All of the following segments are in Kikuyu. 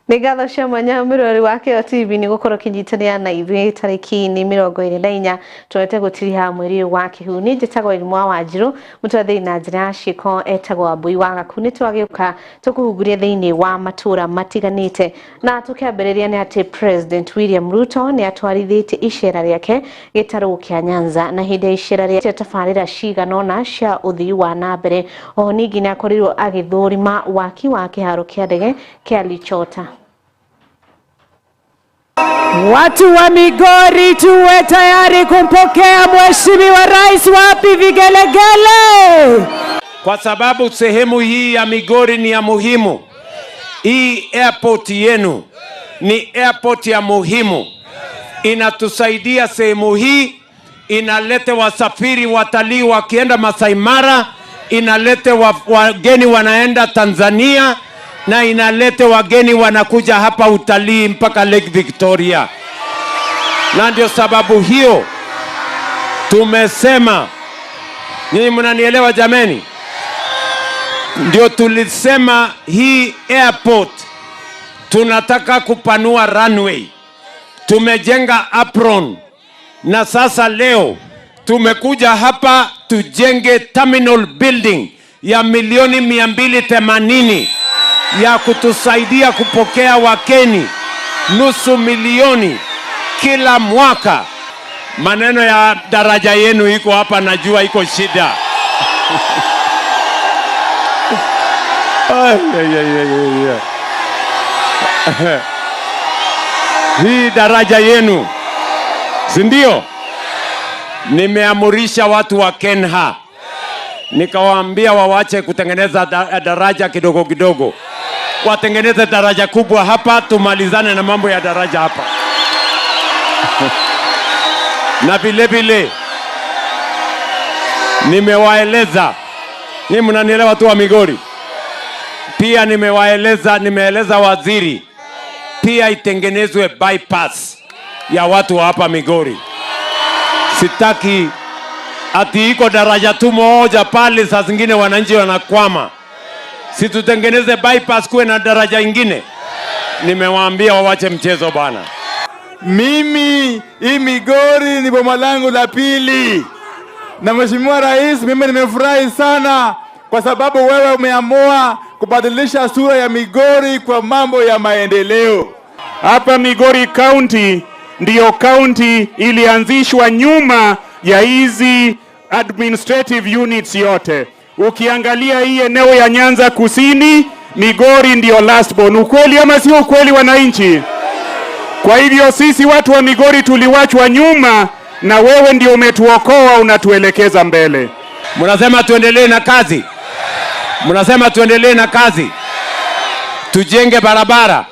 Nĩ ngatho cia mwanya mũrori wa Kĩo TV nĩ gũkorwo ũkĩnyitanĩra na ithuĩ. Tarĩki nĩ 24 tũrete gũtiriha mweri ũyũ wa Kĩhu. Niĩ njĩtagwo Irimũ wa Wanjirũ, mũtwathĩri na njĩra ya ciĩko etagwo Wambui wa Gaku. Nĩ twagĩũka tũkũhunguria thĩinĩ wa matũra matiganĩte, na tũkĩambĩrĩria nĩ atĩ President William Ruto nĩ atwarithĩtie icera rĩake gĩtarũ kĩa Nyanza, na hĩndĩ ya icera rĩa tabarĩra cigana ũna cia ũthii wa na mbere. Oho ningĩ nĩ akorirwo agĩthũrima waki wa kĩharo kĩa ndege kĩa Lichota. Watu wa Migori, tuwe tayari kumpokea Mheshimiwa Rais. Wapi vigelegele? Kwa sababu sehemu hii ya Migori ni ya muhimu. Hii airport yenu ni airport ya muhimu, inatusaidia sehemu hii, inalete wasafiri watalii wakienda Masai Mara, inalete wageni wanaenda Tanzania, na inalete wageni wanakuja hapa utalii mpaka Lake Victoria. Na ndio sababu hiyo tumesema, nyinyi mnanielewa jameni? Ndio tulisema hii airport tunataka kupanua runway, tumejenga apron, na sasa leo tumekuja hapa tujenge terminal building ya milioni 280 ya kutusaidia kupokea wageni 500,000 kila mwaka. Maneno ya daraja yenu iko hapa, najua iko shida. Ay, ay, ay, ay, ay. Hii daraja yenu, si ndio? Nimeamurisha watu wa Kenha, nikawaambia wawache kutengeneza daraja kidogo kidogo, watengeneze daraja kubwa hapa, tumalizane na mambo ya daraja hapa. Na vile vile nimewaeleza, ni mnanielewa tu wa Migori, pia nimewaeleza, nimeeleza waziri pia itengenezwe bypass ya watu wa hapa Migori. Sitaki ati iko daraja tu moja pale, saa zingine wananchi wanakwama. Si tutengeneze bypass kuwe na daraja ingine? Nimewaambia wawache mchezo bana. Mimi hii Migori ni boma langu la pili, na Mheshimiwa Rais, mimi nimefurahi sana kwa sababu wewe umeamua kubadilisha sura ya Migori kwa mambo ya maendeleo. Hapa Migori County ndiyo county ilianzishwa nyuma ya hizi administrative units yote. Ukiangalia hii eneo ya Nyanza Kusini, Migori ndiyo last born. Ukweli ama sio ukweli, wananchi? Kwa hivyo sisi watu wa Migori tuliwachwa nyuma, na wewe ndio umetuokoa, unatuelekeza mbele. Mnasema tuendelee na kazi, mnasema tuendelee na kazi, tujenge barabara,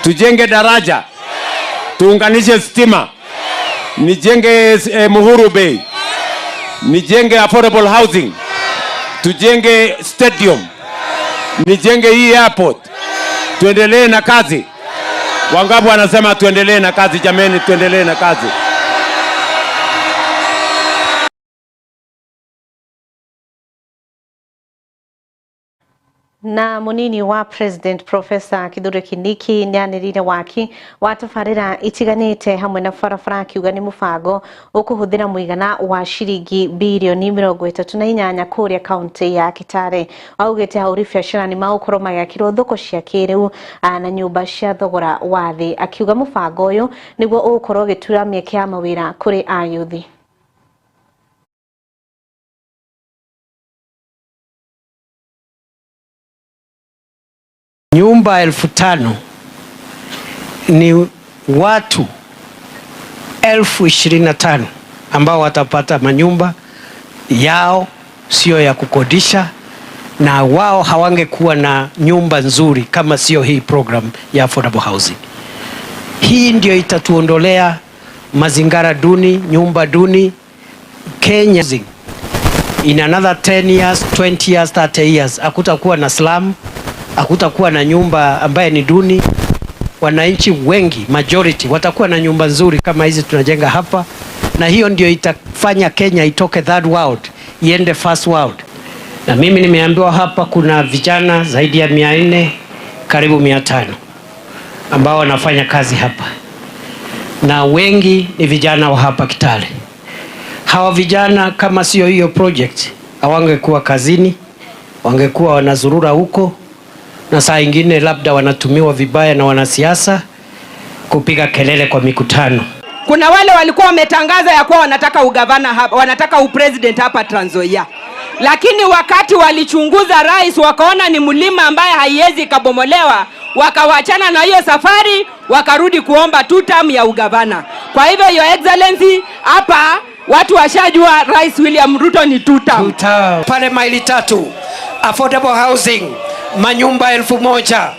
tujenge daraja, tuunganishe stima, nijenge Muhuru Bay, nijenge affordable housing, tujenge stadium, nijenge hii airport, tuendelee na kazi. Wangapi wanasema tuendelee na kazi? Jameni, tuendelee na kazi. Na munini wa President Professor Kithure Kindiki nĩanĩrĩire waki wa tabarĩra itiganĩte hamwe na barabara, akiuga nĩ mũbango ũkũhũthĩra mũigana wa ciringi birioni 38 kũrĩa kaunti ya Kitale. Augĩte ahũri biacara nĩ magũkorwo magĩakĩrwo thoko cia kĩrĩu na nyũmba cia thogora wa thĩ, akiuga mũbango ũyũ nĩguo ũgũkorwo ũgĩtura mĩeke ya mawĩra kũrĩ ayuthi. Nyumba 5,000 ni watu 25,000 ambao watapata manyumba yao, sio ya kukodisha, na wao hawangekuwa na nyumba nzuri kama sio hii program ya affordable housing. Hii ndio itatuondolea mazingara duni, nyumba duni Kenya. In another 10 years, 20 years, 30 years hakutakuwa na slum, hakutakuwa na nyumba ambaye ni duni. Wananchi wengi majority watakuwa na nyumba nzuri kama hizi tunajenga hapa, na hiyo ndio itafanya Kenya itoke third world iende first world. Na mimi nimeambiwa hapa kuna vijana zaidi ya 400, karibu 500. ambao wanafanya kazi hapa, na wengi ni vijana wa hapa Kitale. Hawa vijana kama sio hiyo project hawangekuwa kazini, wangekuwa wanazurura huko, na saa ingine labda wanatumiwa vibaya na wanasiasa kupiga kelele kwa mikutano. Kuna wale walikuwa wametangaza ya kuwa wanataka ugavana hapa, wanataka upresident hapa Trans Nzoia, lakini wakati walichunguza rais wakaona ni mlima ambaye haiwezi ikabomolewa, wakawachana na hiyo safari, wakarudi kuomba two term ya ugavana. Kwa hivyo Your Excellency, hapa watu washajua Rais William Ruto ni two term. Pale maili tatu affordable housing manyumba 1000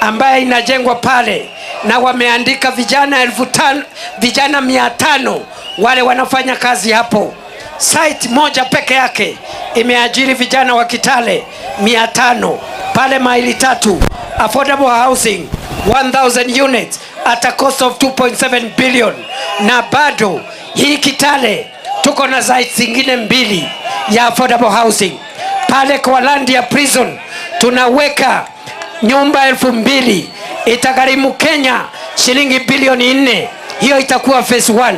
ambaye inajengwa pale, na wameandika vijana 5000, vijana 500 wale wanafanya kazi hapo. Site moja peke yake imeajiri vijana wa Kitale 500 pale maili tatu, affordable housing 1000 units at a cost of 2.7 billion. Na bado hii Kitale tuko na sites zingine mbili ya affordable housing pale kwa land ya prison tunaweka nyumba 2000 itagharimu Kenya shilingi bilioni 4. Hiyo itakuwa phase 1,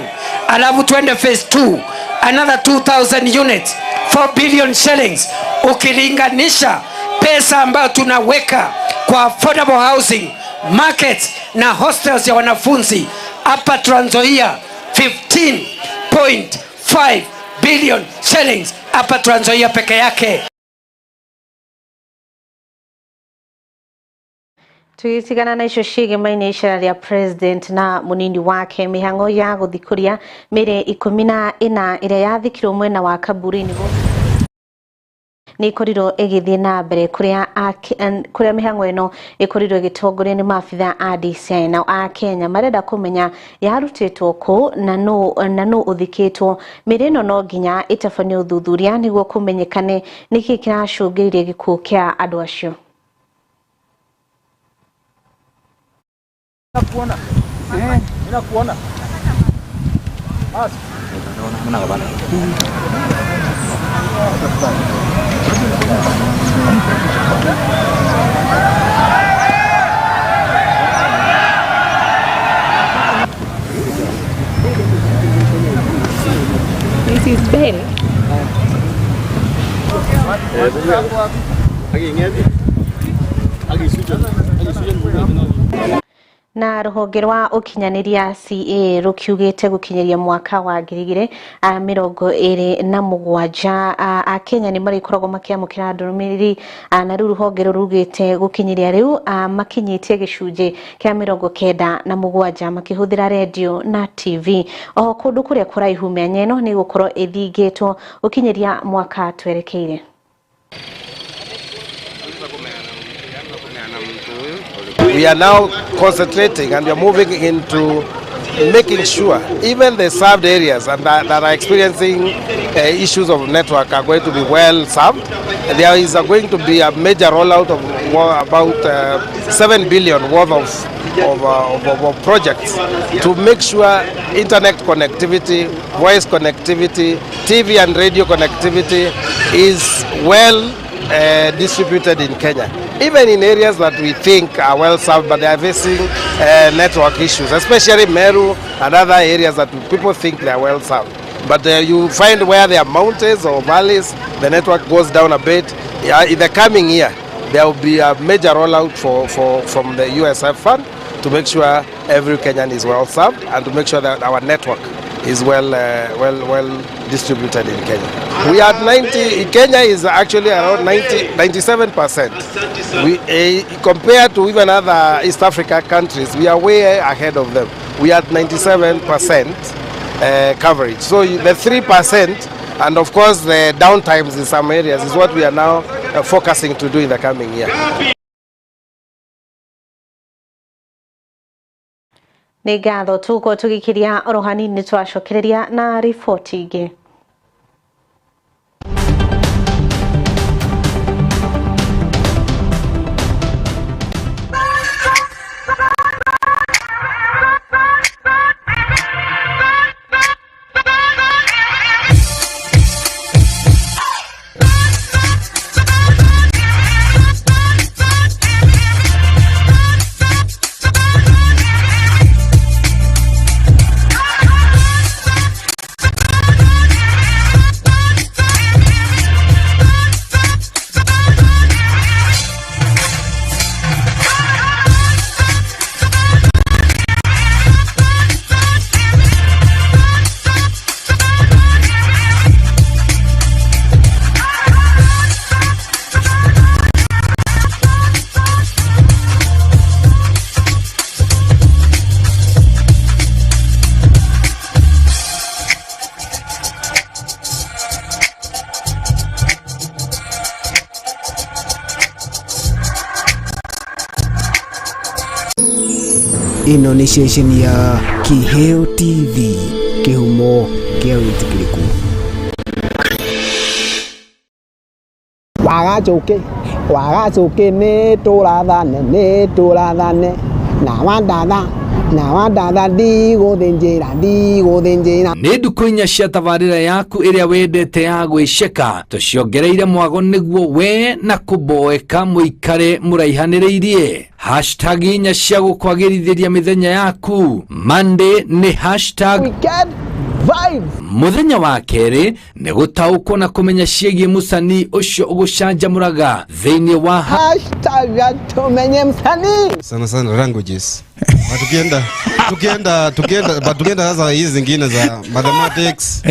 alafu tuende phase 2 another 2000 units 4 billion shillings. Ukilinganisha pesa ambayo tunaweka kwa affordable housing markets na hostels ya wanafunzi hapa Trans Nzoia 15.5 billion shillings hapa Trans Nzoia peke yake. Tũgĩtigana na icio ciĩgemaine icera rĩa president na mũnini wake mĩhang'o ya gũthikũria mĩrĩ 14 ĩrĩa yathikirwo mwena wa Kaburini nĩ ĩkorirwo ĩgĩthiĩ na mbere kũrĩa mĩhang'o ĩno ĩkorirwo ĩgĩtongorio nĩ maabitha a DCI. Nao a Kenya marenda kũmenya yarutĩtwo kũ na nũ ũthikĩtwo. Mĩrĩ ĩno no nginya ĩtabanio ũthuthuria nĩguo kũmenyekane nĩkĩ kĩracũngĩrĩirie gĩkuũ kĩa andũ acio. This is Ben. Na ruhonge rwa ukinyaniria CA rukiugite gukinyiria mwaka wa 2027 a Kenya ni marikoragwo makiamukira ndumiriri, na riu ruhonge rurugite gukinyiria riu makinyitie gicunji kia 97 makihuthira redio na TV. Oho kundu kuria kuraihu mianya ino ni gukorwo ithingitwo gukinyiria mwaka twerekeire. We are now concentrating and we are moving into making sure even the served areas and that are experiencing issues of network are going to be well served. There is going to be a major rollout of about 7 billion worth of projects to make sure internet connectivity, voice connectivity, TV and radio connectivity is well distributed in Kenya. Even in areas that we think are well served, but they are facing network issues, especially Meru and other areas that people think they are well served. But you find where there are mountains or valleys, the network goes down a bit. In the coming year, there will be a major rollout from the USF fund to make sure every Kenyan is well served and to make sure that our network is well distributed in Kenya. We are 90. Kenya is actually around 97%. We compared to even other East Africa countries, we are way ahead of them. We are at 97% coverage. So the 3%, and of course the downtimes in some areas, is what we are now focusing to do in the coming year. Nĩ ngatho tuko tugikiria oro hanini twacokereria na riboti ingĩ. Ĩno nĩ ceceni ya Kĩheo TV, kĩhumo kĩa wĩtĩkĩrĩku. Wagacũkĩ, wagacũkĩ nĩ tũrathane, nĩ tũrathane, na wandatha, na wandatha ndigũthĩnjĩra, ndigũthĩnjĩra. Nĩ ndukũ inya cia tabarĩra yaku ĩrĩa wendete ya gwĩceka, tũciongereire mwago nĩguo we na kũboeka mũikare mũraihanĩrĩirie. Hashtag inya cia gũkwagĩrithĩria mĩthenya yaku. Monday nĩ hashtag Weekend Vibes. Mũthenya wa kerĩ nĩ gũtaũkwo na kũmenya ciĩgiĩ mũcanii ũcio ũgũcanjamũraga thĩinĩ wa Hashtag tumenye msanii. Sana sana languages. But tukienda but tukienda sasa hizi zingine za mathematics,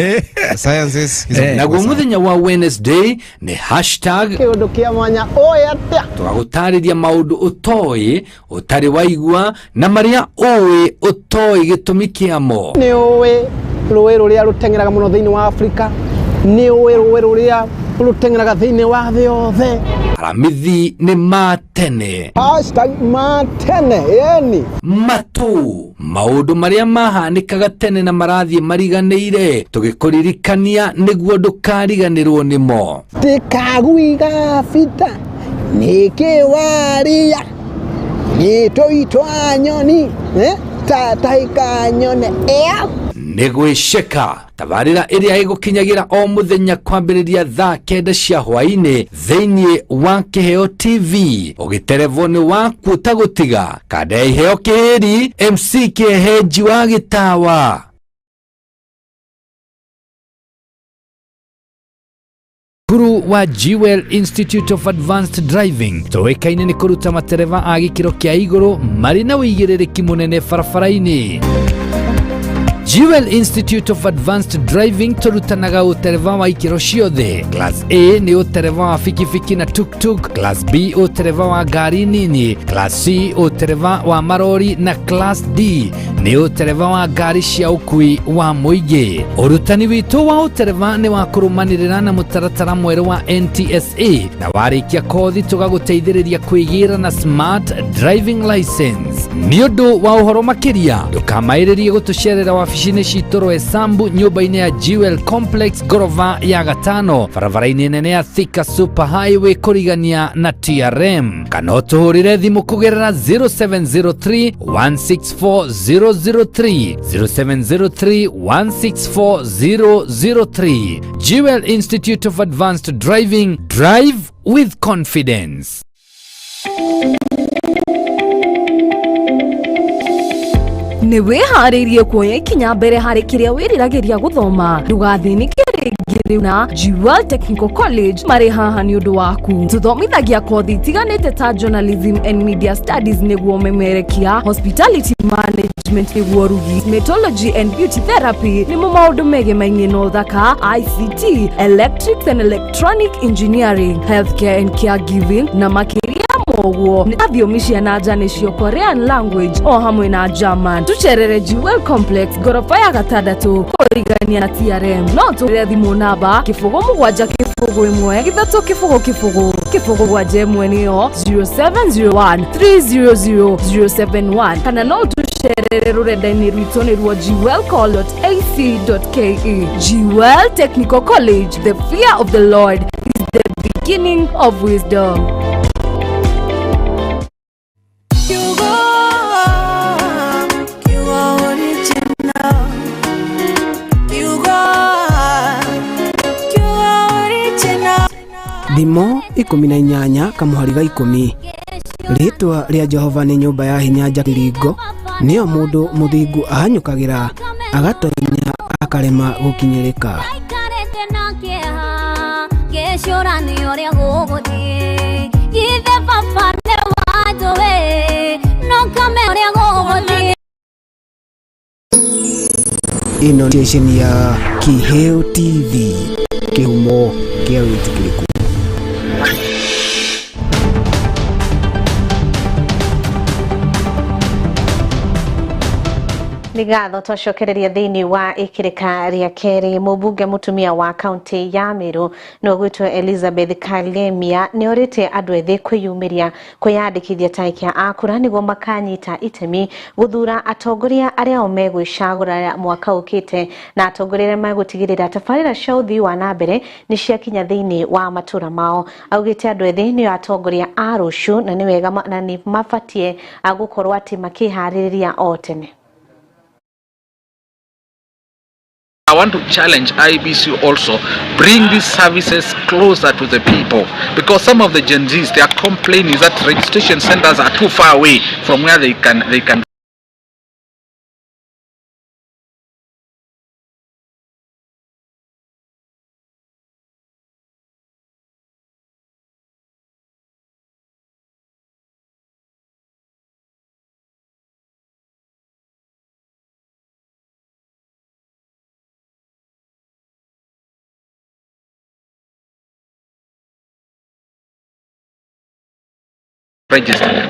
sciences, hizo ni naguo kwa sana. Mũthenya wa Wednesday nĩ hashtag Kĩũndũ kĩa mwanya ũĩ atĩa? Tũgagũtarĩria maũndũ ũtoĩ ũtarĩ waigua na marĩa ũĩ ũtoĩ gĩtũmi kĩamo. Nĩ ũĩ rũĩ rũrĩa rũteng'eraga mũno thĩinĩ wa Afrika? Nĩ ũĩ rũĩ rũrĩa rũteng'eraga thĩinĩ wa thĩ yothe? Aramithi nĩ ma tene. Hashtag ma tene, yani. Matũ maũndũ marĩa mahanĩkaga tene na marathiĩ mariganĩire, tũgĩkũririkania nĩguo ndũkariganĩrwo nĩmo. Tikaguiga bita nĩkĩ waria nĩtũitwa nyoni tatahĩka nyone ĩa. Nĩ gwĩceka, tabarĩra ĩrĩa ĩgũkinyagĩra o mũthenya kwambĩrĩria thaa 9 cia hwaĩ-inĩ thĩinĩ wa Kĩheo TV, ũgĩterevwo nĩ waku ũtagũtiga kanda ya iheo kĩhĩri MC Kĩehenji wa Gĩtawa. Cukuru wa Jewel Institute of Advanced Driving tũĩkaine nĩ kũruta matereba a gĩkĩro kĩa igũrũ marĩ na ũigĩrĩrĩki mũnene barabara-inĩ. Jewel Institute of Advanced Driving tũrutanaga ũtereba wa ikĩro ciothe. Class A nĩ ũtereba wa bikibiki na tuk-tuk, Class B ũtereba wa ngari nini, Class C ũtereba wa marori na Class D nĩ ũtereba wa ngari cia ũkui wa mũingĩ. Ũrutani witũ wa ũtereba nĩ wa kũrũmanĩrĩra na mũtaratara mwerũ wa NTSA, na warĩkia kothi tũgagũteithĩrĩria kwĩgĩra na smart driving license. Nĩ ũndũ wa ũhoro makĩria ndũkamaĩrĩrie gũtũcerera wabici-inĩ citũ Roysambu, nyũmba-inĩ ya Jewel Complex, ngorova ya gatano, barabara-inĩ nene ya Thika Super Highway kũrigania na TRM, kana ũtũhũrĩre thimũ kũgerera 0703 164 003, 0703 164 003. Jewel Institute of Advanced Driving, drive with confidence. Nĩ wĩharĩirie kuoya ikinya mbere harĩ kĩrĩa wĩriragĩria gũthoma? Ndũgathĩnĩke rĩngĩ, rĩu na Jewel Technical College marĩ haha nĩ ũndũ waku. Tũthomithagia kothi itiganĩte ta Journalism and Media Studies nĩguo memerekia, Hospitality Management nĩguo rugi, Cosmetology and Beauty Therapy nĩmo maũndũ megemainie na ũthaka, ICT, Electrics and Electronic Engineering, Healthcare and Caregiving na makĩria moguo. Nĩ thiomi cia na nja nĩcio Korean language o hamwe na German. Tũcerere Jewel Complex, ngoroba ya gatandatũ kũrigania na TRM. No tũrĩre thimũ namba 0 7 0 1 3 0 0 0 7 1, nĩyo 0701 300 071, kana no tũcerere rũrenda-inĩ rwitũ nĩruo jewelcall.ac.ke. Jewel Technical College, the fear of the Lord is the beginning of wisdom. Kiugo, Kiugo original. Kiugo, Kiugo original. Thimo 18 kamũhari ga 10: rĩĩtwa rĩa Jehova nĩ nyũmba ya hinya njakĩringo, nĩyo mũndũ mũthingu ahanyũkagĩra agatonya akarema gũkinyĩrĩka. Aikarĩte na kĩeha ngĩcũrania ũrĩa gũgũthiĩ, githe baba nĩ wanjũĩ no kame ũrĩa gũgũthiĩ. Ĩno nĩ ceceni ya Kĩheo TV, kĩhumo kĩa wĩtĩkĩrĩku. Nĩ ngatho twacokereria thĩinĩ wa ikĩrĩka rĩa kerĩ. Mũmbunge mũtumia wa kaunti ya Meru nĩwe gwĩtwo Elizabeth Kalemia nĩ orĩtie andũ ethĩ kwĩyumĩria kwĩyandĩkithia ta aikia a kura nĩguo makanyita itemi gũthura atongoria arĩa o megwĩcagũra mwaka ũkĩte na atongoria arĩa megũtigĩrĩra tabarĩra cia ũthii wa na mbere nĩ ciakinya thĩinĩ wa matũra mao. Augĩte andũ ethĩ nĩo atongoria a rũciũ na nĩ wega na nĩ mabatiĩ gũkorwo atĩ makĩharĩrĩria o tene. I want to challenge IEBC also, bring these services closer to the people, because some of the Gen Zs, they are complaining that registration centers are too far away from where they can register.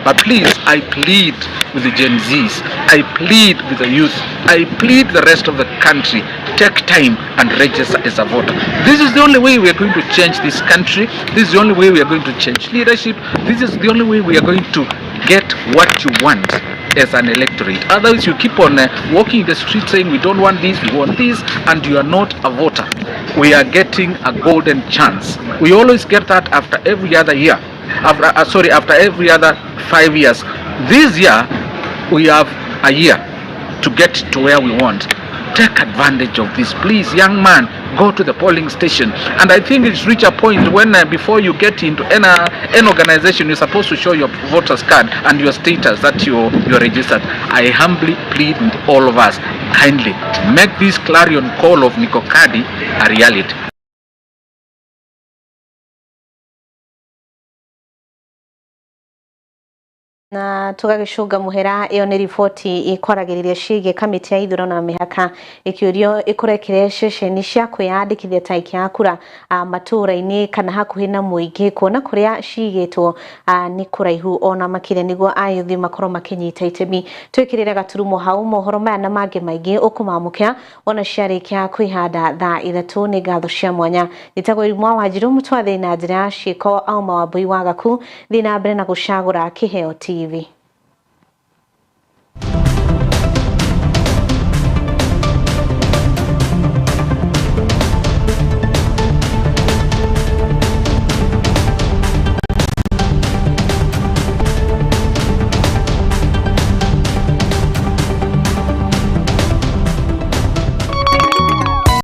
But please, I plead with the Gen Zs, I plead with the youth, I plead the rest of the country, take time and register as a voter. This is the only way we are going to change this country. This is the only way we are going to change leadership. This is the only way we are going to get what you want as an electorate. Otherwise, you keep on walking the street saying we don't want this, we want this, and you are not a voter. We are getting a golden chance. We always get that after every other year. After every other 5 years. This year, we have a year to get to where we want. Take advantage of this. Please, young man, go to the polling station. And I think it's reached a point when before you get into any organization, you're supposed to show your voter's card and your status that you're registered. I humbly plead with all of us, kindly make this clarion call of Niko Kadi a reality. Na tugagicunga muhera iyo ni riboti ikwaragiriria ciĩgiĩ kamĩtĩ ya ithurano na mĩhaka ikiurio ikurekere ceceni cia kwĩyandĩkithia ta aikia a kura matũũra-inĩ kana hakuhĩ na mũingĩ kuona kũrĩa cigĩtwo nĩ kũraihu ona makĩria nĩguo ayuthi makorwo makĩnyita itemi. Twĩkĩrĩre gaturumo hau mohoro maya na mangĩ maingĩ ũkũmamũkĩra wona ciarĩkia kwĩhanda thaa 3. Nĩ ngatho cia mwanya. Njĩtagwo Irimwa Wanjiru mũtwathĩ na njĩra ya ciĩko Auma Wambui wa Gaku. Thiĩ na mbere na gũcagũra Kĩheo TV.